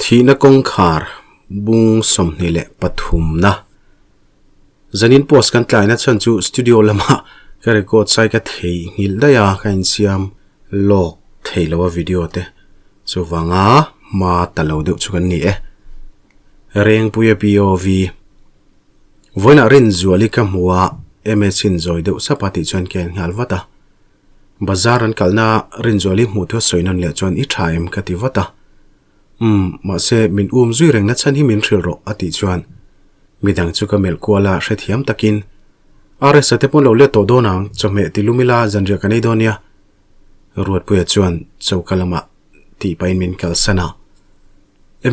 Thihna kawngkhar bung 23 na zanin post kan tlaina chhan chu studio lama ka record sai ka theihnghilh daih a ka insiam lawk thei lo a video te chuvanga hma ta lo deuh chu kan ni e. Rengpuia POV Vawiinah Rinzuali ka hmu a MS in zawi deuh sap a tih chuan ka en nghal vat a. Bazar an kalna Rinzuali hmuh thu a sawi nawn leh chuan i tha em ka ti vat a. Umm, mahse min um zui reng na chhan hi min hrilh rawh a tih chuan midang chu ka melh kual a hrethiam takin RS-a te pawn lo let tawh dawn ang, chawhmeh ti lum ila zanriah kan ei dawn nia. Ruatpuia chuan choka lamah tih pahin min kalsan a.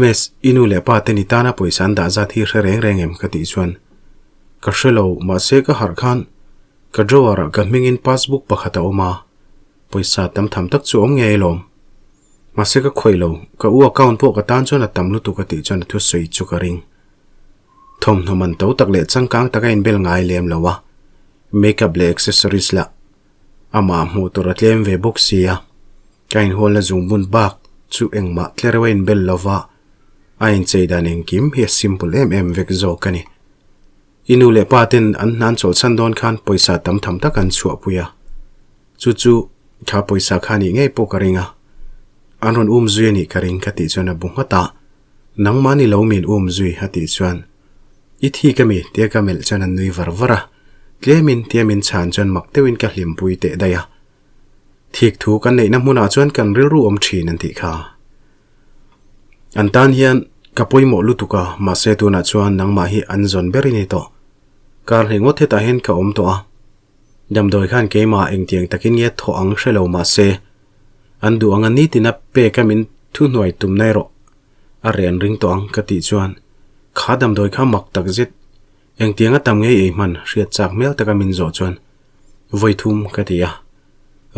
MS, i nu leh pa te ni tana pawisa an dah zat hi hre reng reng em ka tih chuan ka hre lo, mahse ka harh khan Ka drawer ah ka hmingin passbook pakhat a awm a, pawisa tam tham tak chu awm ngei alawm. Mahse ka khawih lo, ka u account pawh ka tan chuan a tam lutuk a tih chuan a thusawi chu ka ring. Thawmhnaw man to tak leh changkang tak a inbel ngai lem lo a, makeup leh accessories lah amah hmuh tur a tlem ve bawk si a, ka inhualna zungbun bak chu engmah tlereuh a inbel lo va, a inchei dan engkim hi a simple em em vek zawk a ni. I nu leh pa ten an hna an chawlhsan dawn khan pawisa tam tham tak an chhuahpui a, chu chu kha pawisa kha nih ngei pawh ka ring a, an rawn um zui a nih ka ring ka tih chuan a bu nghat a, nangmah ni lo min um zui a tih chuan i thik ami tia ka melh chuan a nui var var a, tlemin tia min chhan chuan mak deuhin ka hlimpui teh daih a, thik thu kan neihna hmunah chuan kan rilru awm thin an tih kha. An tan hian ka pawimawh lutuk a, mahse tunah chuan nangmah hi an zawn ber i ni tawh. Kar hlei ngawt hetah hian ka awm tawh a. Damdawi khan keimah engtiang takin nge thawh ang hre lo mahse an duh anga nitina pek a min thuhnuai tumna erawh a reh an ring tawh ang ka tih chuan kha damdawi kha mak tak zet engtiang a tam ngei ei hman hriat chak hmel taka min zawh chuan vawi thum ka ti a.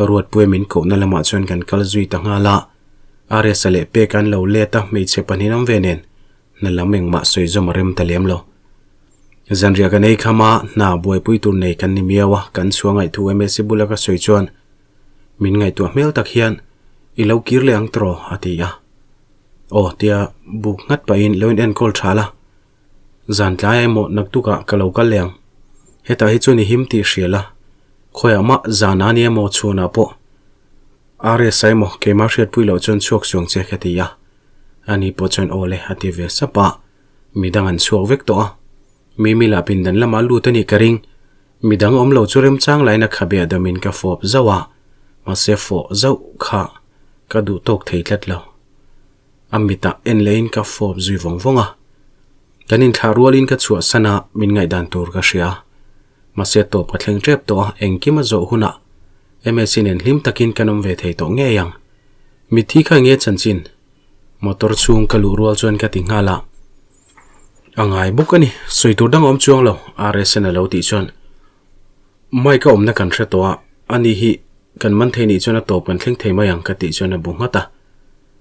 Ruatpuia min kohna lamah chuan kan kal zui ta nghal a. Aresa leh pek an lo let a, hmeichhe pahnih an awm ve nen hna lam engmah sawi zawm a rem ta lem lo. Zanriah kan ei kham a, hna buaipui tur nei kan ni miau a, kan chhuah ngaihthu MSC bula ka sawi chuan min ngaihtuah hmel tak hian i lo kir leh ang tawh a ti a. Aw tia buk nghat pahin lo in enkawl tha la, zan tlai emaw naktukah ka lo kal leh ang. Hetah hi chuan i him tih hria la, khawiah mah zan a ni emaw chhunah pawh RS a emaw keimah hriatpui loh chuan chhuak suang che ka ti a, ani pawh chuan aw le a ti ve sap a, midang an chhuak vek tawh a, Mimi lah pindan lamah lut a nih ka ring, midang awm lo chu remchang lain a khabe a damin ka fawp zauh a, mahse fawh zauh kha ka duh tawk thei tlat lo. A mitah en lehin ka fawp zui vawng vawng a, kan inthlah rualin ka chhuahsan a, min ngaihdan tur ka hria. Mahse tawp ka thleng tep tawh a, engkim a zawh hunah MSC nen hlim takin kan awm ve thei tawh ngei ang. Mitthi kha enge chanchin? Motor chhung ka luh rual chuan ka ti nghal a. A ngai bawk a ni, sawi tur dang a awm chuang lo, RSN a lo tih chuan Mike a awmna kan hre tawh a, ani hi kan man thei nih chuan a tawp kan thleng thei mai ang ka tih chuan a bu nghat a,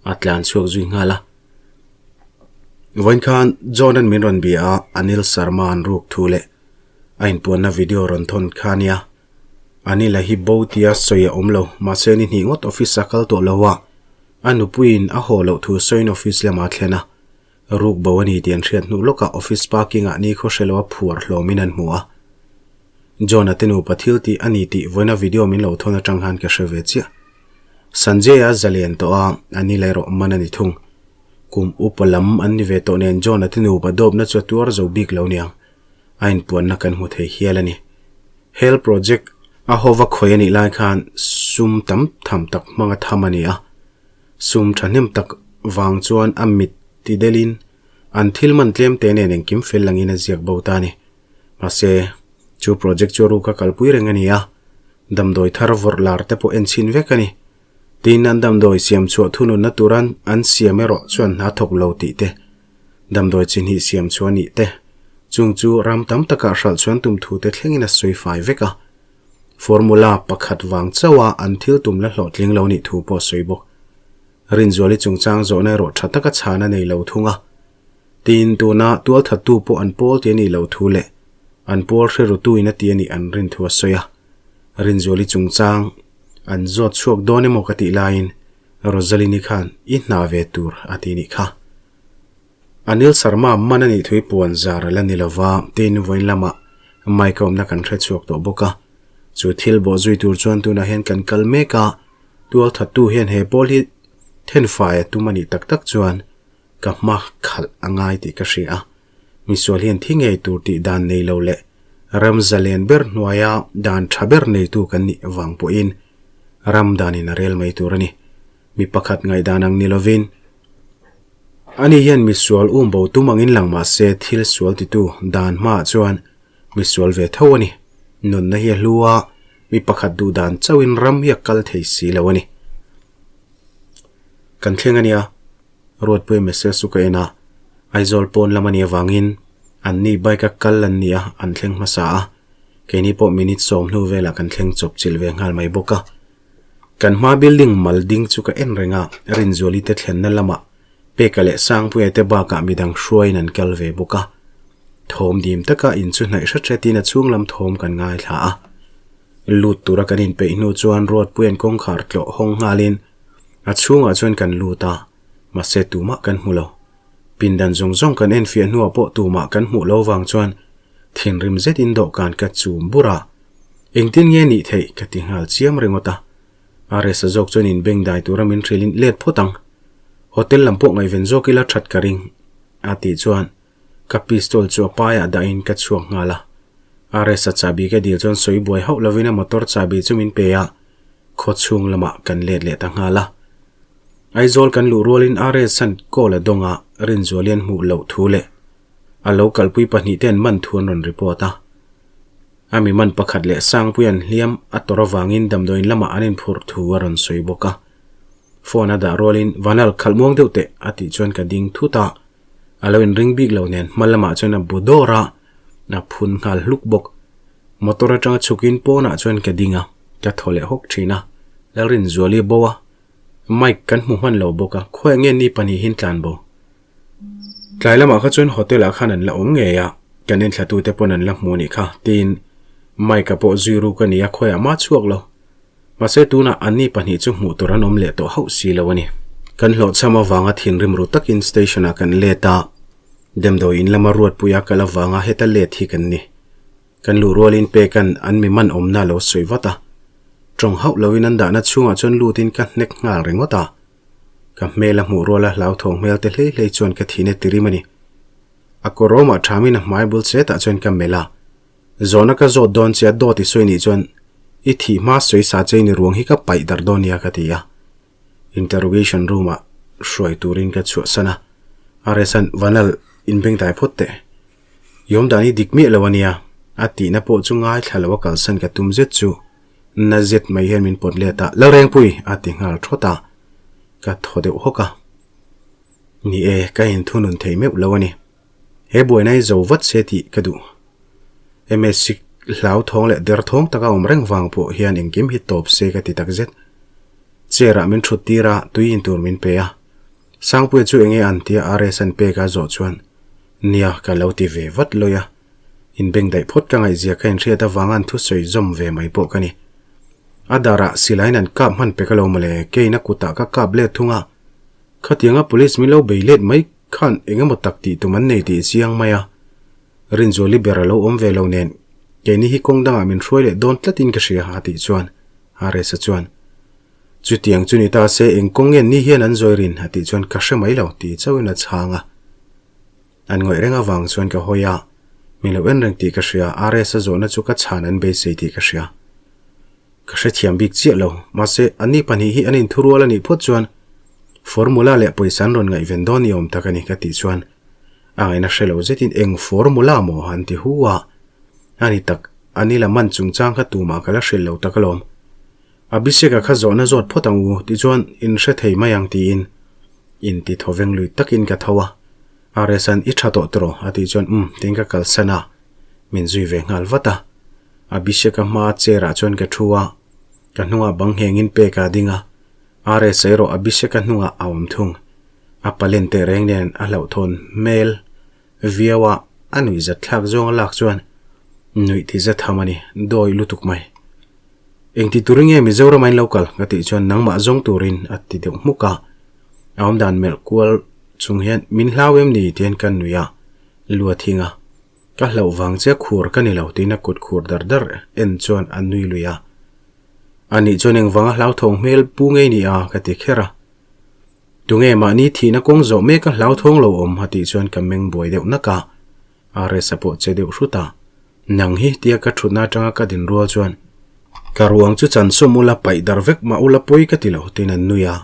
a tlan chhuak zui nghal a. Vawiin khan John-a'n min rawn bia a, Anil Sharma an ruk thu leh a inpuanna video rawn thawn kha ania. Anila hi bo tia sawi a awm lo, mahse ni hnih ngawt office a kal tawh lo a, a nupuiin a haw loh thu sawiin office lamah a thlen a, ruk bo a ni tih an hriat hnu lawkah office parking ah nikhaw hre lo a phuar hlawmin an hmu a. John-a te nupa thil tih a ni tih vawiina video min lo thawn atang khan ka hre ve chiah. Sanjay-a zalen tawh a, Anila erawh man a ni thung. Kum upa lam an ni ve tawh nen John-a te nupa dawpna chu a tuar zo bik lo niang. A inpuanna kan hmu thei hial a ni. Hel project a hova khawi a nih lai khan sum tam tham tak hmanga tham a ni a. Sum thahnem tak vang chuan a mit ti delin an thil man tlem te nen engkim fel langin a ziak bo ta a ni. Mahse, chu project chu ruka kalpui reng a ni a, damdawi thar vawrh lar te pawh en chhin vek a ni. Tin, an damdawi siam chhuah thununna turan an siam erawh chuan hna thawk lo tih te, Damdawi chi hnih siam chu a nih te, chung chu ram tam takah hralh chuan tum thu te thlengin a sawi fai vek a. Formula pakhat vang chauha an thil tum la hlawhtling lo nih thu pawh a sawi bawk. Rinzuali chungchang zawhna erawh tha taka chhan a nei lo thung a. Tin, tuna tualthattu pawh an pawl ti a nih lo thu leh an pawl hrerutuin a ti a nih an rin thu a sawi a. Rinzuali chungchang an zawt chhuak dawn emaw ka tih laiin Rosalini khan i hna ve tur a ti nih kha. Anil Sharma man a nih thui puan zar a la ni lova, tin vawiin lamah Mike a awmna kan hre chhuak tawh bawk a. Chu thil bawh zui tur chuan tunah hian kan kal mek a, tualthattu hian he pawl hi thenfai a tum a nih tak tak chuan ka hma khalh a ngai tih ka hria a. Misual hian thi ngei tur tih dan nei lo leh ram zalen ber hnuaia dan tha ber neitu kan nih vang pawhin ram danin a rel mai tur a ni. Mi pakhat ngaihdan ang ni lovin ani hian misual um bo tum angin lang mah se thil sual titu dan hmaah chuan misual ve tho a ni. Nunna hi a hlu a, mi pakhat duh dan chauhin ram hi a kal thei si lo a ni. Kan thleng a nia. Ruatpuia message chu ka en a, Aizawl pawn lam a nih avangin anni bike a kal an ni a, an thleng hmasa a, keini pawh minute sawm hnu velah kan thleng chawp chilh ve nghal mai bawk a. Kan hma building mal ding chu ka en reng a, Rinzuali te thlenna lamah Peka leh Sangpuia te bakah midang hruaiin an kal ve bawk a. Thawm dim taka in chu hnaih hret hretin a chhung lam thawm kan ngaithla a. Lut tura kan inpeih hnu chuan Ruatpuia'n kawngkhar tlawh hawng nghalin A chhungah chuan kan lut a, mahse tumah kan hmu lo. Pindan zawng zawng kan enfiah hnuah pawh tumah kan hmuh lo vang chuan thinrim zetin dawhkan ka chum bur a. Engtin nge nih theih ka ti nghal chiam ringawt a. RS-a zawk chuan inbengdai tura min hrilhin let phawt ang. Hotel lam pawh ngaihven zawk ila that ka ring, a tih chuan ka pistol chu a paiah dahin ka chhuak nghal a. RS-a chahbi ka dil chuan sawi buai hauh lovin a motor chahbi chu min pe a. Khaw chhung lamah kan let leh ta nghal a. Aizawl kan luh rualin RS-a'n call a dawng a, Rinzualian hmuh loh thu leh a lo kalpui pahnihte an man thu an rawn report a. A mi man pakhat leh Sangpuia'n hliam a tawrh avangin damdawiin lamah an inphurh thu a rawn sawi bawk a. Phone a dah rualin Vanal khalh muang deuh teh a tih chuan ka ding thut a. A lo inring bik lo nen hma lamah chuan a bu dawr a, a phun nghal hluk bawk. Motor atanga chhukin pawnah chuan ka ding a, ka thaw leh hawk thin a, Lalrinzuali a bo a, Mike kan hmu hman lo bawk a, khawiah nge ni pahnihin tlan bo? Tlai lamah kha chuan hotel ah khan an la awm ngei a, kan enthlatute pawn an la hmu anih kha, tiin Mike-a pawh zui ruk a ni a, khawiah mah chhuak lo. Mahse tunah anni pahnih chu hmuh tur an awm leh tawh hauh si lo a ni. Kan hlawhchham avanga thinrim ru takin station ah kan let a, Damdawi in lama Ruatpuia kal avanga heta let hi kan ni. Kan luh rualin Peka'n an mi man awmna a lo sawi vat a. Tawng hauh loin an dahna chhungah chuan lutin ka hnek nghal ringawt a. Ka hmel a hmuh ruala hlauthawng hmel te hlei hlei chuan ka thihna tirim a ni. A kawrawmah thamin a hmai bul chetah chuan ka melh a. Zawhna ka zawt dawn che a dawt i sawi nih chuan i thih hma sawi sa che ni ruang hi ka paih darh dawn nia ka ti a. Interrogation room ah hruai turin ka chhuahsan a. RS-a'n Vanal inbengdai phawt teh. I awmdan hi dik miah lo a nia, a tihna pawh chu ngaithla lo a kalsan ka tum zet chu na zet mai hian min pawt let a, Lalrengpui! a ti nghal thawt a, ka thaw deuh hawk a. Ni e, ka inthunun thei meuh lo a ni. He buaina hi zo vat se tih ka duh. MSc hlauthawng leh derthawng taka awm reng vang pawh hian engkim hi tawp se ka ti takzet. Chair ah min thut tir a, tui in tur min pe a. Sangpuia chu enge an tia RS an pek a zawh chuan, Nia, ka lo ti ve vat lawi a. Inbengdaih phawt ka ngaihzia ka inhriat avanga an thusawi zawm ve mai pawh ka ni. A darah silaiin an kap hman pek alo mawle, keiin a kutah ka kap let thung a. Khatianga police min lo bei let mai khan eng emaw tak tih tum an nei tih chiang mai a. Rinzuali ber a lo awm ve lo nen, keini hi kawng dangah min hruai leh dawn tlatin ka hria a tih chuan RS-a chuan, Chutiang chu ni ta se eng kawng nge ni hian an zawi rin a tih chuan ka hre mai lo tih chauhin a chhang a. An ngawih reng avang chuan ka hawi a, min lo en reng tih ka hria, RS-a zawhna chu ka chhan an beisei tih ka hria. Ka hrethiam bik chiah lo, mahse anni pahnih hi an inthurual a nih phawt chuan formula leh pawisa an rawn ngaihven dawn ni awm tak a ni ka tih chuan a ngaihna hre lo zetin eng formula maw an ti hu a, a ni tak, a ni la man chungchang kha tumah ka la hrilh lo tak alawm. Abhishek-a kha zawhna zawt phawt ang u tichuan in hre thei mai ang tiin inti thawveng lui takin ka tho a, RS-a'n i tha tawh tawh a tih chuan umm tiin ka kalsan a, min zui ve nghal vat a. Abhishek-a hma chair ah chuan ka thu a, ka hnungah bang nghengin pek a ding a, RS-a erawh Abhishek-a hnungah a awm thung. A palen teh reng nen a hlauhthawn hmel viau a, a nuih zat thlak zawng a lak chuan nuih ti zat tham a ni, dawi lutuk mai. Engti turin nge Mizoram a in lo kal? ka tih chuan nangmah zawng turin a ti deuh hmuk a, a awmdan melh kual. chung hian min hlau em ni tiin ka nui a, lu a thing a. Ka hlauh vang che khur ka ni lo tiin a kut khur dar dar en chuan a nui lui a. A nih chuan engvanga hlauthawng hmel pu ngei ni a ka ti kher a. Tunge mahni thihna kawng zawh mek a hlauthawng lo awm a tih chuan ka meng buai deuh nak a. RS a pawh che deuh hrut a. Nang hi tia ka thutna atanga ka din rual chuan ka ruang chu chansawm ula paih dar vek mah ula pawi ka ti lo tiin an nui a.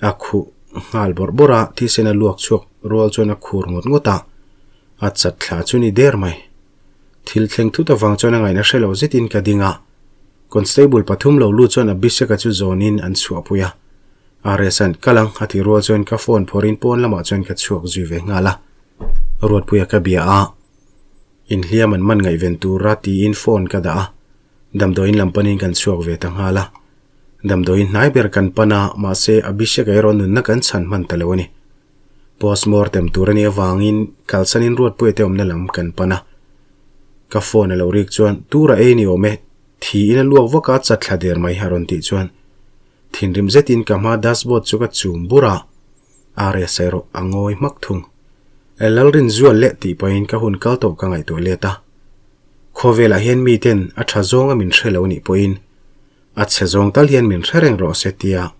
A khuh nghal bawrh bawrh a, thisen a luak chhuak rual chuan a khur ngawt ngawt a. A chat thla chu ni der mai. Thil thleng thut avang chuan a ngaihna hre lo zetin ka ding a. Constable pathum lo lut chuan Abhishek-a chu zawnin an chhuahpui a. RS-a'n kal ang a ti rual chuan ka phone phawrhin pawn lamah chuan ka chhuak zui ve nghal a. Ruatpuia ka bia a, inhliam an man ngaihven tura tiin phone ka dah a, damdawiin lam panin kan chhuak ve ta nghal a. Damdawiin hnai ber kan pan a, mahse Abhishek-a erawh nunna kan chhan hman ta lo a ni. Postmortem tur a nih avangin kalsanin Ruatpuia te awmna lam kan pan a. Ka phone a lo rik chuan tura ei ni awm e, thiin a luak vak a, chatthla der mai a rawn tih chuan thinrim zetin ka hma dashboard chu ka chum bur a. RS erawh a ngawi hmak thung. Lalrin zual leh tih pahin ka hun kal tawh ka ngaihtuah let a. Khawvelah hian miten a tha zawnga min hre lo nih pawhin a chhe zawng tal hian min hre reng rawh se tia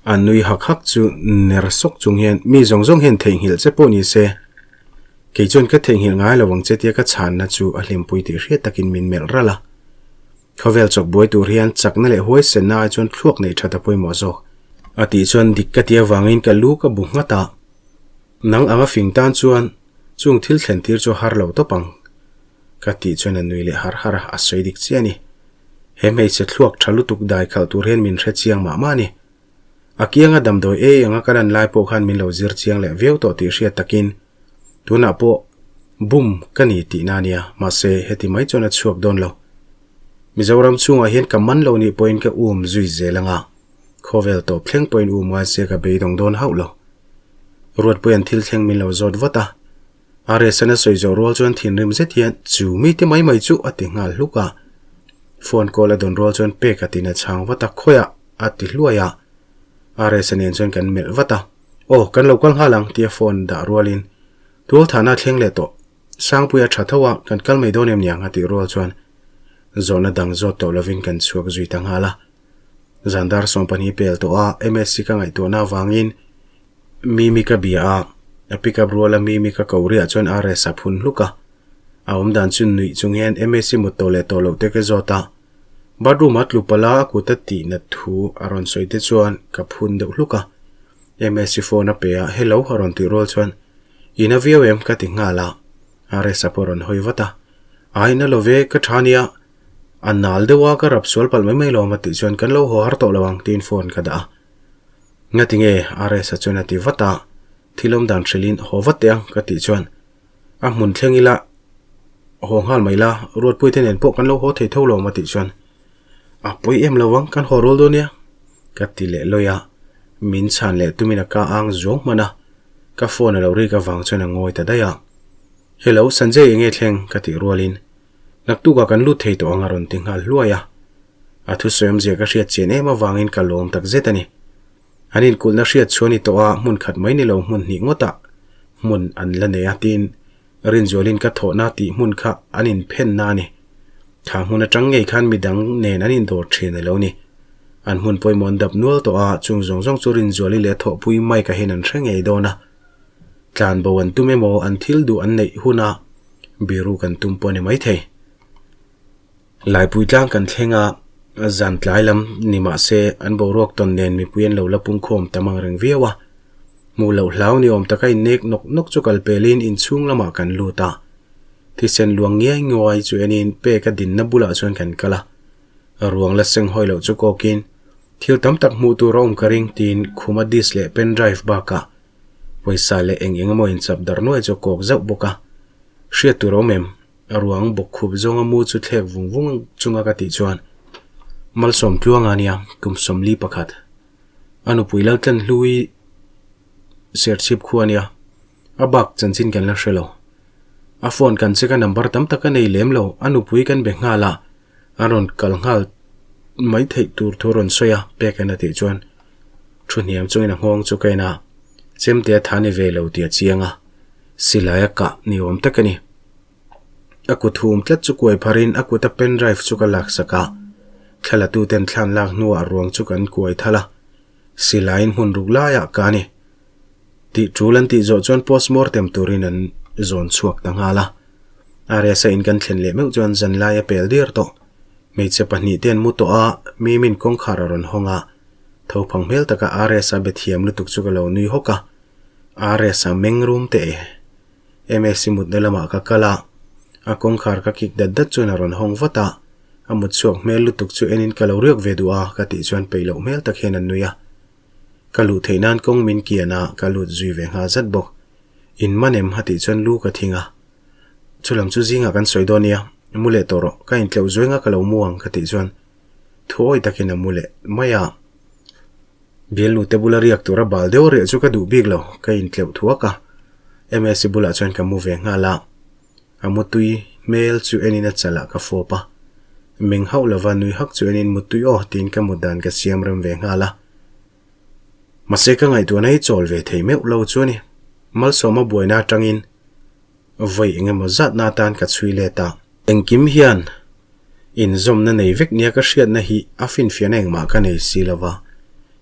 a nui hak hak chu ner sawk chung hian mi zawng zawng hian theihnghilh che pawh ni se kei chuan ka theihnghilh ngai lo ang che tia ka chhanna chu a hlimpui tih hriat takin min melh ralh a. Khawvel chawk buai tur hian chakna leh huaisenna ai chuan thluak neih that a pawimawh zawk. A tih chuan dik ka ti avangin ka lu ka bu nghat a, nang anga fing tan chuan chung thil thlen tir chu har lo tawp ang. Ka tih chuan a nui leh har har a, a sawi dik chiah a ni. He hmeichhe thluak tha lutuk dai khalh tur hian min hre chiang mah mah a ni. A kianga damdawi ei anga ka lan lai pawh khan min lo zir chiang leh viau tawh tih hriat takin tunah pawh bum ka ni tihna a nia, mahse heti mai chuan a chhuak dawn lo. Mizoram chhungah hian ka man lo nih pawhin ka um zui zel anga khawvel tawp thleng pawhin um ngai se ka beidawng dawn hauh lo. Ruatpuia'n thil thleng min lo zawt vat a, a rehsan a sawi zawh rual chuan thinrim zet hian chu mite mai mai chu a ti nghal hluk a. Phone call a dawn rual chuan pek a tin a chhang vat a, khawiah a ti hluai a. RS-a nen chuan kan melh vat a, Aw, kan lo kal nghal ang tia phone dah rualin Tualthahna a thleng leh tawh, Sangpuia tha tho a, kan kal mai dawn em niang a tih rual chuan zawhna dang zawt tawh lovin kan chhuak zui ta nghal a. Zan dar 12 pel tawh a, MSc ka ngaihtuahna avangin Mimi ka bia a, a pick up ruala Mimi ka ko riah chuan RS a phun hluk a. A awmdan chu nuih chung hian MSc mut tawh leh tawh loh te ka zawt a. Bathroom a tlu palh a, a kut a tih nat thu a rawn sawi te chuan ka phun deuh hluk a. MSc phone a pe a, Hello a rawn tih rual chuan I na viau em ka ti nghal a. RS a pawh a rawn hawi vat a. Ai na lo ve, ka tha nia. A nal deuh a, ka rap sual palh mai mai lo a tih chuan kan lo haw har tawh lo ang tiin phone ka dah a. Ngati nge? RS a chuan a ti vat a. Thil awm dan hrilhin haw vat teh ang ka tih chuan A hmun thleng ila haw nghal mai la, Ruatpuite nen pawh kan lo haw thei tho lo a tih chuan a pawi em lo ang, kan haw rual dawn nia ka ti leh lawi a, min chhan leh tumin a ka ang zuang hman a, ka phone a lo rik avang chuan a ngawi ta daih a. Hello Sanjay enge thleng ka tih rualin naktukah kan lut thei tawh ang a rawn ti nghal hluai a, a thusawi awmzia ka hriat chian em avangin ka lawm takzet a ni. An inkulhna hriat chhuah a ni tawh a, hmun khat mai ni lo hmun hnih ngawtah hmun an la nei a tiin Rinzualin ka thawhna tih hmun kha an inphenna a ni. Kha hmun atang ngei khan midang nen an indawr thin a lo ni. An hmun pawimawh an dap nual tawh a, chung zawng zawng chu Rinzuali leh a thawhpui Mike-a hian an hre ngei dawn a. Tlanbo an tum emaw an thil duh an neih huna biruk an tum pawh a ni maithei. Laipui tlang kan thleng a, zan tlai lam ni mah se an boruak tawn nen mipui an lo la pungkhawm tam ang reng viau a. Hmuh loh hlau ni awm taka innek nawk nawk chu kal pelin inchhung lamah kan lut a. Thisen luang ngiai nguai chu enin pek a dinna bulah chuan kan kal a. Ruang la seng hawi loh chu kawkin thil tam tak hmuh tur a awm ka ring tiin khuma disc leh pen drive bakah pawisa leh eng eng emaw inchap darh nuai chu a kawk zauh bawk a. Hriat tur a awm em? A ruang bawk khup zawnga mu chu thlek vung vung chunga ka tih chuan Malsawm tluanga nia kum 41 a nupui Laltlan hlui serchhip khu ania a bak chanchin kan la hre lo. A phone kan check a number tam tak a nei lem lo a nupui kan be nghal a a rawn kal nghal mai theih tur thu a rawn sawi a pek en a tih chuan thu hniam chungin a nghawng chu ka en a. Chemte a tha ni ve lo tih a chiang a, silai a kah ni awm tak a ni. A kut hum tlat chu kuai pharin a kuta pen drive chu ka laksak a, thlalatu ten thlan lak hnuah ruang chu kan kuai thal a, silaiin hmun ruk laiah ka ni. Tih tul an tih zawh chuan postmortem turin an zawn chhuak ta nghal a. RSa in kan thlen leh meuh chuan zanlai a pel dir tawh. Hmeichhe pahnihte an mu tawh a, Mimin kawngkhar a rawn hawng a. Thophang hmel taka RSa be thiam lutuk chu ka lo nui hawk a. RSa meng rum teh e. MSc mutna lamah ka kal a, a kawngkhar ka kik dat dat chuan a rawn hawng vat a, a mut chhuak hmel lutuk chu enin ka lo riak ve duh a ka tih chuan peih loh hmel tak hian a nui a. Ka luh theih nan kawng min kian a, ka lut zui ve nghal zat bawk. In man em a tih chuan lu ka thing a. Chulam chu zingah kan sawi dawn nia, mu leh tawh rawh, ka intleuh zuainga ka lo mu ang ka tih chuan thuawi takin a mu leh mai a. Bialnu te bula riak tura bal deuh riah chu ka duh bik lo, ka intleuh thuak a. Msi bulah chuan ka mu ve nghal a, a mutui hmel chu enin a chalah ka fawp a. Meng hauh lova nui hak chu enin mutui aw tiin ka mut dan ka siam rem ve nghal a. Mahse ka ngaihtuahna hi chawl ve thei meuh lo chu a ni. Malsawma buaina atangin Vawi engemaw zatna atan ka chhui let a. Engkim hian inzawmna nei vek nia ka hriatna hi a finfiahna engmah ka nei si lo va.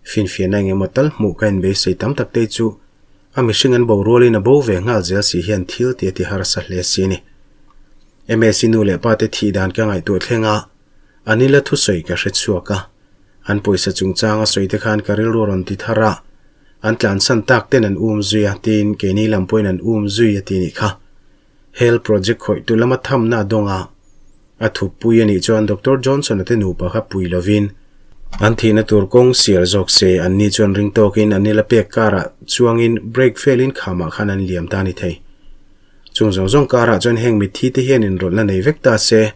Finfiahna engemaw tal hmuh ka inbeisei tam tak te chu a mihring an bo rualin a bo ve nghal zel si hian thil ti a ti harsa hle si a ni. Msi nu leh pa te thih dan ka ngaihtuah thleng a, an ila thusawi ka hre chhuak a. An pawisa chungchang a sawi te khan ka rilru a rawn ti thar a. An tlansan tak ten an um zui a tiin keini lam pawhin an um zui a ti nih kha. Hel project khawih tu lama thamna a dawng a, a thuppui a nih chuan Doctor Johnson-a te nupa kha pui lovin an thihna tur kawng sial zawk se an ni chuan ring tawkin an nila pek karah chuangin brake fail-in khamah khan an liam ta a ni thei. Chung zawng zawng karah chuan heng mitthi te hian inrawlhna nei vek ta se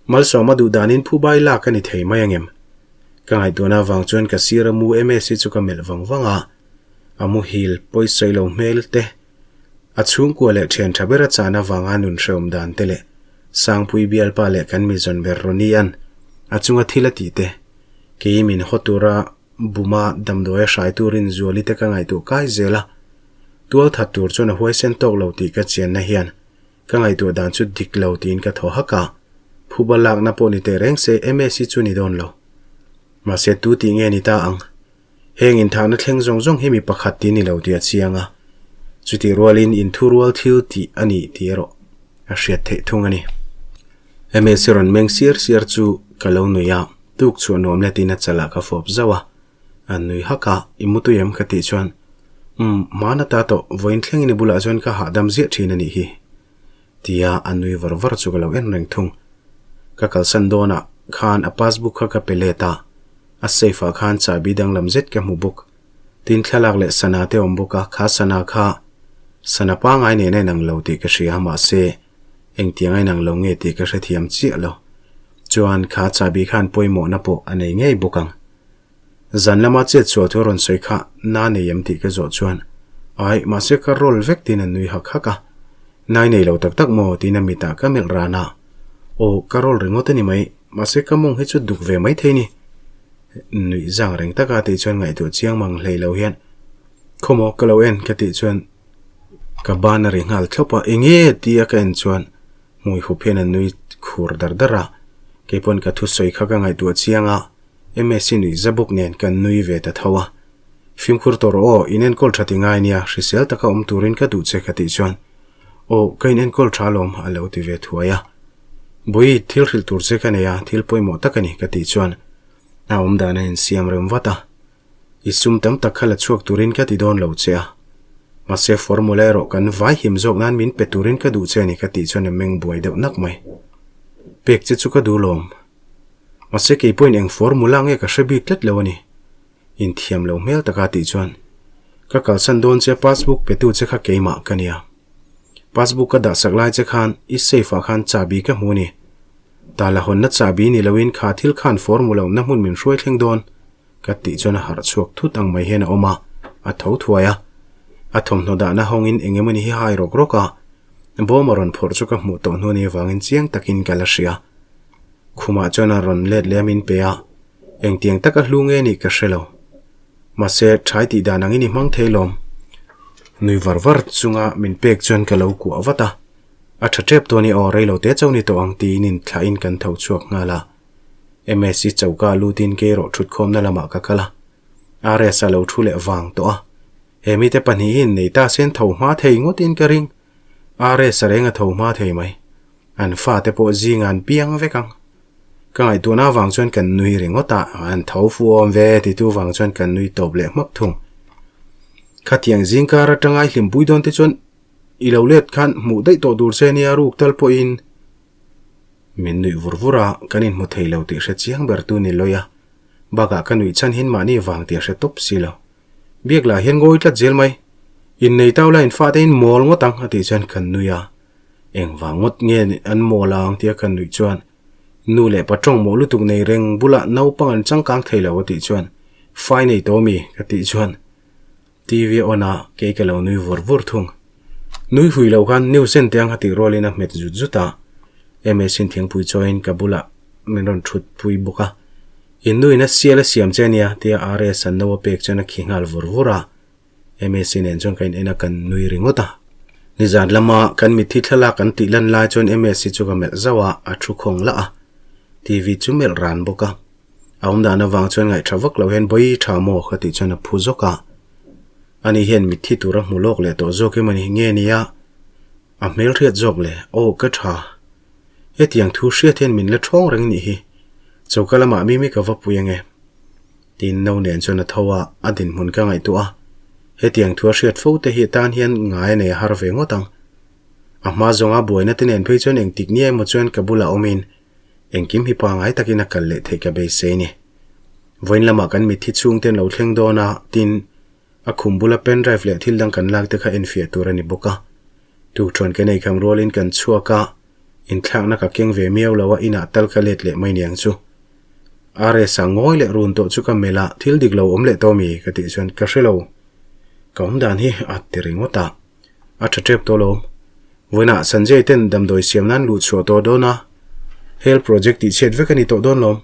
Malsawma duh danin phubai lak a ni thei mai angem? Ka ngaihtuahna avang chuan ka sir a mu Msi chu ka melh vang vang a, a muhil pawisawi lo hmel te, a chhungkua leh thian tha ber a chan avanga nun hrehawm dan te leh Sangpui bialpa leh kan mizawn ber Ronnie-a'n a chunga thil a tih te, kei min haw tura buma damdawi a hrai turin Zuali te ka ngaihtuah kai zel a, tual that tur chuan a huaisen tawk lo tih ka chianna hian Ka ngaihtuah dan chu dik lo tiin ka thaw hak a, phuba lakna pawh ni teh reng se Msi chu ni dawn lo. Mahse tu tih nge ni ta ang? Heng inthahna thleng zawng zawng hi mi pakhat ti ni lo tih a chiang a, chutih rualin inthurual thil tih a nih tih erawh a hriat theih thung a ni. Msi rawn meng siar siar chu ka lo nui a, tuk chhuah nuam letin a chalah ka fawp zauh a, A nui hak a, I mu tui em? ka tih chuan, Umm, hmana ta tawh, vawiin thlengin i bulah chuan ka hahdam ziah thin a nih hi. Tia a nui var var chu ka lo en reng thung. Ka kalsan dawnah khan a passbook kha ka pe let a, a safe ah khan chahbi danglam zet ka hmu bawk. Tin thlalak leh sana te awm bawk a, kha sana kha sana pangai nen a inang lo tih ka hria, mahse engtiang a inang lo nge tih ka hrethiam chiah lo. Chuan kha chahbi khan pawimawhna pawh a nei ngei bawk ang. Zan lama chet sual thu a rawn sawi kha na nei em tih ka zawh chuan Ai, mahse ka roll vek tiin a nui hak hak a. Nai nei lo tak tak maw tiin a mitah ka melh ran a. Aw, ka roll ringawt a ni mai, mahse ka mawng hi chu duk ve mai thei ni. Nuih zang reng taka tih chuan ngaihtuah chiang mang hlei lo hian Khawmaw ka lo en ka tih chuan ka ban a ri nghal thlawp a, enge tia ka en chuan hmui hup hian a nui khur dar dar a, keipawn ka thusawi kha ka ngaihtuah chiang a. Msi nuih za bawk nen kan nui ve ta tho a. Fimkhur tawh rawh aw, in enkawl tha ti ngai nia, hrisel taka awm turin ka duh che ka tih chuan, Aw, ka in enkawl tha alawm a lo ti ve thuai a. Bawi, thil hrilh tur che ka nei a, thil pawimawh tak a ni ka tih chuan a awm dan a insiam rem vat a. I sum tam tak kha la chhuak turin ka ti dawn lo che a. Mahse formula erawh kan vai him zawk nan min pe turin ka duh che a ni ka tih chuan a meng buai deuh nak mai. Pek che chu ka duh lawm. Mahse kei pawhin eng formula nge ka hre bik tlat lo a ni. Inthiam lo hmel taka tih chuan ka kalsan dawn che passbook petu che kha keimah ka nia. Passbook ka dahsak lai che khan i safe ah khan chahbi ka hmu a ni. Tala hawnna chahbi ni loin kha thil khan formula awmna hmun min hruai thleng dawn ka tih chuan a harh chhuak thut ang mai hian a awm a, a tho thuai a. A thawmhnaw dahna hawngin eng emawni hi hai rawk rawk a, bawm a rawn phawrh chu ka hmuh tawh hnu a nih avangin chiang takin ka la hria. Khumah chuan a rawn let leh a min pe a, engtiang taka hlu nge nih ka hre lo. Mahse, thai tih dan angin i hmang thei lawm. Nui var var chunga min pek chuan ka lo kuah vat a, a tha tep tawh a ni aw, reilo te chauh ni tawh ang tiin inthlahin kan tho chhuak nghal a. Msi choka lutin keirawh thutkhawmna lamah ka kal a, RS a lo thu leh vang tawh a. He mite pahnihin nei ta sen tho hma thei ngawtin ka ring. RS a reng a tho hma thei mai. An fate pawh zingah an piang vek ang. Ka ngaihtuahna avang chuan kan nui ringawt a, an tho fu awm ve titu vang chuan kan nui tawp leh hmak thung. Khatiang zingkar atanga i hlimpui dawn te chuan i lo let khan hmuh daih tawh tur che nia ruk tal pawhin min nuih vur vur a, kan inhmu thei lo tih hre chiang ber tu ni lawi a. Bakah ka nuih chhan hin mahni vang tih a hre tawp si lo. Biak lah hian ngawi tlat zel mai. Innei tau la infate in mawl ngawt ang a tih chuan kan nui a. Engvang ngawt nge an mawl ang tia kan nuih chuan nu leh pa tawng mawh lutuk nei reng bulah naupang an changkang thei lo a tih chuan fai nei tawh mi ka tih chuan TV a on a kei ka lo nui vur vur thung. Nui hui loh khan news en teh ang a tih rualin a hmet zut zut a. MS in thingpui chawiin ka bulah min rawn thut pui bawk a. In nuin a sial a siam che ania tia RS an no a pek chuan a khi nghal vur vur a. Msi nen chuan ka in en a kan nui ringawt a. Nizan lama kan mitthi thlalak kan tih lan lai chuan Msi chu ka melh zauh a, a thu khawng lah a. TV chu melh ran bawk a. A awm dan avang chuan ngaih tha vak lo hian bawi tha maw ka tih chuan a phu zawk a. Ani hian mitthi tura hmu lawk leh tawh zawk em ani nge nia a hmelhriat zawk le aw ka tha. Hetiang thu hriat hian min la thawng reng nih hi. Choka lamah Mimi ka va pui ange. Tiin no nen chuan a tho a, a dinhmun ka ngaihtuah a. Hetiang thu a hriat fo te hi atan hian ngai a nei a har ve ngawt ang. A hma zawnga buaina te nen phei chuan engtik nia emaw chuan ka bulah awmin engkim hi pangai takin a kal leh theih ka beisei ni. Vawiin lamah kan mitthi chhungte an lo thleng dawn a, tin, A khum bula pen drive leh thil dang kan lak te kha enfiah tur a ni bawk a. Tukṭhuan kan eikham rualin kan chhuak a, inthlakna ka keng ve miau lo a, inah tal ka let leh mai niang chu. RS a ngawi leh run tawh chu ka melh a, thil dik lo awm leh tawh mi? ka tih chuan ka hre lo. Ka awm dan hi a ti ringawt a, a ṭha ṭep tawh lo. Vawiinah Sanjay ten damdawi siam nan luh chhuah tawh dawn a, hel project tihchhiat vek a ni tawh dawn lawm.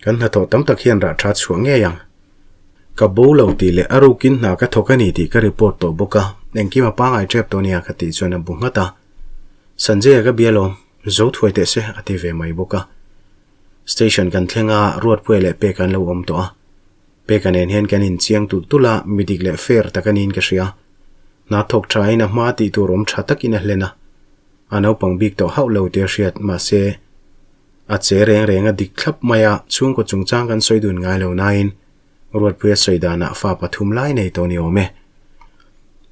Kan hnathawh tam tak hian rah tha chhuah ngei ang. Ka bo lo tih leh a rukin hna ka thawk a ni tih ka report tawh bawk a, engkim a pangai tep tawh nia ka tih chuan a bu nghat a. Sanjay-a ka bia lawm, zo thuai teh se a ti ve mai bawk a. Station kan thleng a, Ruatpuia leh Peka an lo awm tawh a. Peka nen hian kan inchiang tulh tulh a, mi dik leh fair tak a niin ka hria. Hna thawk thain a hma tih tur awm tha takin a hlen a. A naupang bik tawh hauh lo tih a hriat, mahse, A che reng reng a dik thlap mai a, chhungkaw chungchang kan sawi dun ngai lo nain Ruatpuia sawi danah fa pathum lai nei tawh ni awm e.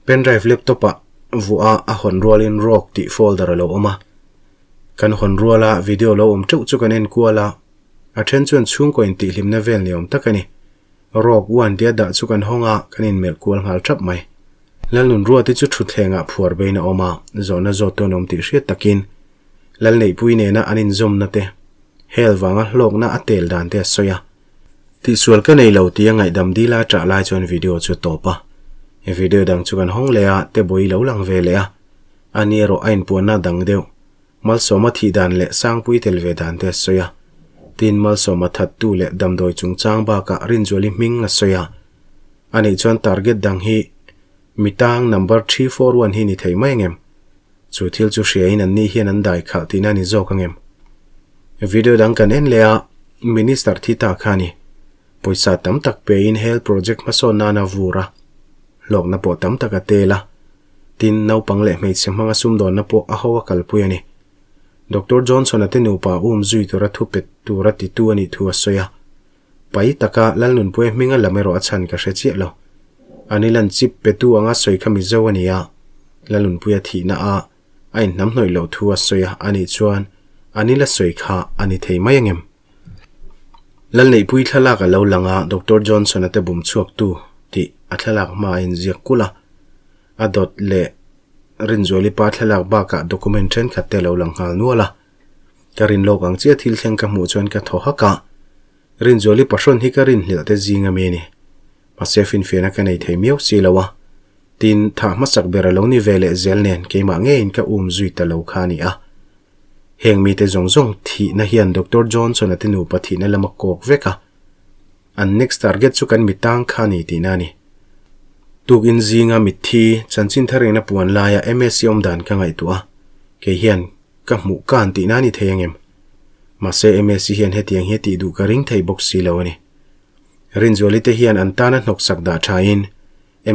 Pendrive laptop ah vuah a a hawn rualin Rock tih folder a lo awm a. Kan hawn ruala video lo awm teuh chu kan en kual a, a then chuan chhungkaw intihhlimna vel ni awm tak a ni. Rock one tia dah chu kan hawng a, kan inmelh kual nghal thap mai. Lalnun Ruati chu thutthlengah phuar bein a awm a, zawhna zawt tawn awm tih hriat takin Lalneihpui nena an inzawmna te, hel vanga hlawkna a tel dan te a sawi a. Tihsual ka nei lo tia ngaihdam dila ṭah lai chuan video chu a tawp a. Video dang chu kan hawng leh a, Tebawii lo lang ve leh a. Ani erawh a inpuanna dang deuh. Malsawma thih dan leh Sangpui tel ve dan te a sawi a. Tin, Malsawma thattu leh damdawi chungchang bakah Rinzuali hming a sawi a. Anih chuan target dang hi mitang number 341 hi ni thei mai angem? Chu thil chu hriain anni hian an dai khalh tihna a ni zawk angem? Video dang kan en leh a, Minister thi ta kha a ni. Pawisa tam tak pein hel project hmasawn nan a vur a, hlawkna pawh tam tak a tel a. Tin, naupang leh hmeichhe hmanga sumdawnna pawh a ho a kalpui a ni. Doctor Johnson-a te nupa um zui tura thu pet tura titu a nih thu a sawi a. Pai taka Lalnunpuia hminga lam erawh a chhan ka hre chiah lo. Ani lan chip petu anga sawi kha Mizo a ni a, Lalnunpuia thihna a a inhnamhnawih loh thu a sawi a, anih chuan ani la sawi kha a ni thei mai angem? Lalneihpui thlalak a lo lang a, Doctor Johnson-a te bum chhuaktu tih a thlalak hma a inziak kulh a, a dawt leh Rinzuali pa thlalak bakah document thenkhat te a lo lang nghal nual a. Ka rin lawk ang chiah thil thleng ka hmuh chuan ka thaw hak a, Rinzuali pahrawn hi ka rinhlelh te zing ami a ni. Mahse finfiahna ka nei thei miau si lo a, tin, thah hmasak ber a lo ni ve leh zel nen keimah ngeiin ka um zui ta lo kha a ni a. Heng mite zawng zawng thihna hian Doctor Johnson-a te nupa thihna lam a kawk vek a, an next target chu kan mitang kha a ni tihna a ni. Tukin zinga mitthi chanchin thar ina puan laia MSc awm dan ka ngaihtuah a, kei hian ka hmuh kan tihna a ni thei angem? Mahse MSc hian hetiang hi a tih duh ka ring thei bawk si lo a ni. Rinzuali te hian an tana hnawksak dah thain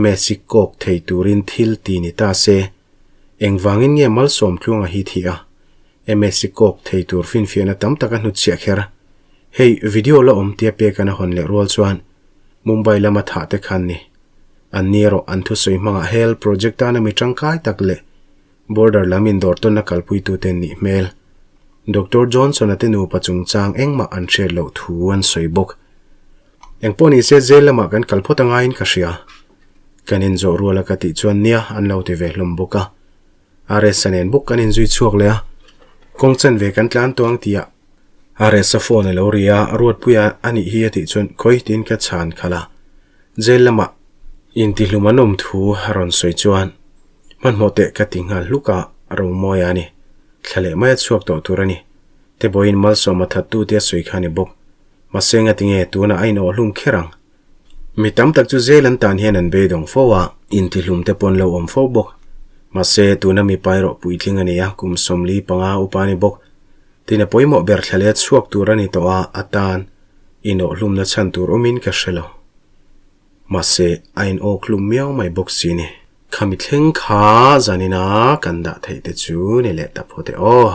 MSc kawk thei turin thil ti ni ta se, engvangin nge Malsawm Tluanga hi thih a, MSc kawk thei tur finfiahna tam tak a hnutchhiah kher? Hei video la awm tia pekan a hawn leh rual chuan Mumbai lama thah te khan ni. An ni erawh an thusawi hmangah hel project tana mi tangkai tak leh border lam indawr tawnna kalpuitute an nih hmel. Doctor Johnson-a te nupa chungchang engmah an hriat loh thu an sawi bawk. Engpawh ni se jail lamah kan kal phawt angaiin ka hria. Kan inzawh ruala ka tih chuan nia an lo ti ve hlawm bawk a. RS-a nen bawk kan inzui chhuak leh a, kawng chanve kan tlan tuang tihah RS-a phone a lo ri a, Ruatpuia a nih hi a tih chuan khawi tiin ka chhan khalh a, jail lamah intihlum an awm thu a rawn sawi chuan hmanhmawh teh ka ti nghal hluk a, Romawia a ni, thla leh mai a chhuak tawh tur a ni, Tebawiin Malsawma thattu te a sawi kha a ni bawk, mahse ngatinge tunah a inawhhlum kher ang? Mi tam tak chu zel an tan hian an beidawng fo a, intihlum te pawn lo awm fo bawk. Mahse, tuna mipa erawh puitling a ni a, kum 45 upa a ni bawk. Tin a pawimawh ber thla leh chhuak tur a ni tawh a, a tan inawhhlumna chhan tur awmin ka hre lo. Mahse, a inawkhlum miau mai bawk si ni. Khami thleng kha zanina kan dah theih te chu ni leh ta phawt e aw.